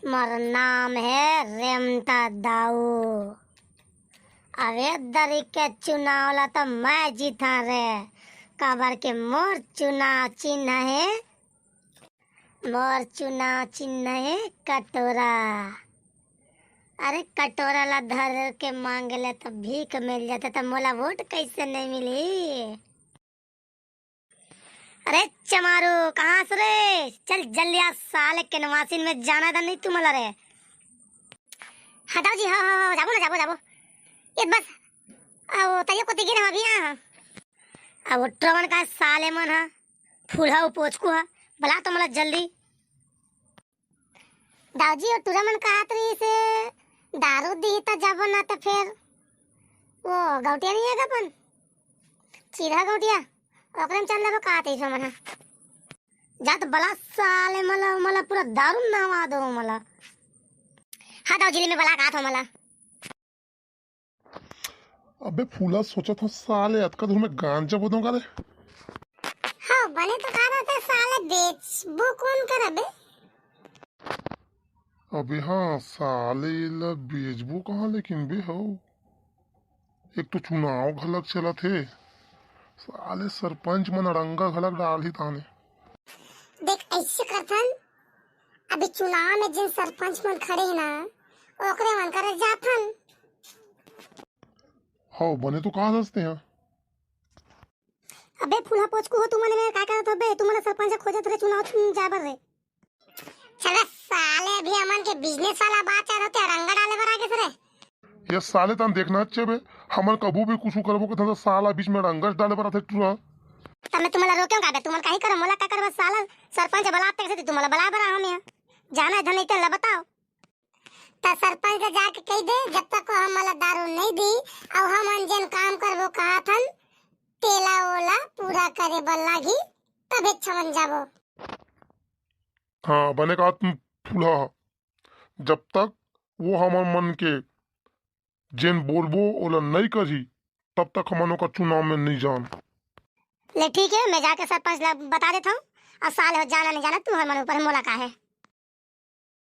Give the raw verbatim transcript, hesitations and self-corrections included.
मोर नाम हे रेमटा दाऊ। अबे दरी के चुनाव ला तो मैं जीता रे, काबर के मोर चुनाव चिन्ह हे, मोर चुनाव चिन्ह हे कटोरा। अरे कटोरा ला धर के मांगे ले तो भीख मिल जाते, तो मोला वोट कैसे नहीं मिली? अरे चमारू, कहाँ से रे? चल जल्दी आ, साले के नवासिन में जाना था नहीं तुम्हारा रे। हटाओ जी, हाँ हाँ हाँ, जाबो ना, जाबो जाबो। ये बस, आओ तैयो को तिगिन हम अभी यहाँ। अब उठो मन का साले मन हा, फूल हा, पोचकू हा, बला तो मला जल्दी। दाऊ जी, ओ टूरा मन कहत रहिस हे, दारू दिही त जाबो ना त फेर वो गौटिया नहीं हे का अपन? चिरहा गौटिया, ओकरे में चल जाबो कहत रहिस हमन ह। जा त बला साले मला, मला पूरा दारू नहवा दो मला। हाँ दाऊ जी, ले मैं बला कहत हो मला। अबे फूला, सोचत हंव साले अतका दूर में गांजा बोदों का रे। हाँ, बने तो कहा था साले बेचबो कौन कर अबे? अबे हाँ, साले ला बेचबो कहाँ लेकिन बे हो? एक तो चुनाव घलक चलत हे, साले सरपंच मन अड़ंगा घलक डालही ताने। देख ऐसे करथन, अभी चुनाव में जिन सरपंच मन खड़े हे ना, ओकरे मन करे जाथन। हव, बने तो कहा दसते हैं। अबे फूलहा पोचकू हो, तुमन में का करत हो बे? तुमन सरपंच खोजत रहे चुनाव जाए बर रे। चला साले, अभी हमन के बिजनेस वाला बात चल रहा, रंगा डाले बर आगे रे। ये साले तन देखना अच्छे बे, हमन कभू भी कुछ करबो के तो साला बीच में रंगस डाले बर आथे टूरा। तब मैं तुम्हाला रोक्यों का बे? तुमन काही करो, मोला का करबा साला? सरपंच बलाते कैसे तुम्हाला बला बर हम यहाँ जाना है धन नहीं तेला बताओ। त सरपंच ला जाके कह दे, जब तक वो हमला दारू नहीं दी, अउ हमन जेन काम करबो कहा थन, तेला ओला पूरा करे बर लागी, तभे छमन जाबो। हाँ, बने कहा तुम फूलहा, जब तक वो हमन मन के जेन बोलबो ओला नहीं करही, तब तक हमन ओकर चुनाव में नहीं जान। ले ठीक है, मैं जाके सरपंच ला बता देता हूँ, और साले हो जाना नहीं जाना, तुम्हारे मन ऊपर है, मोला का है।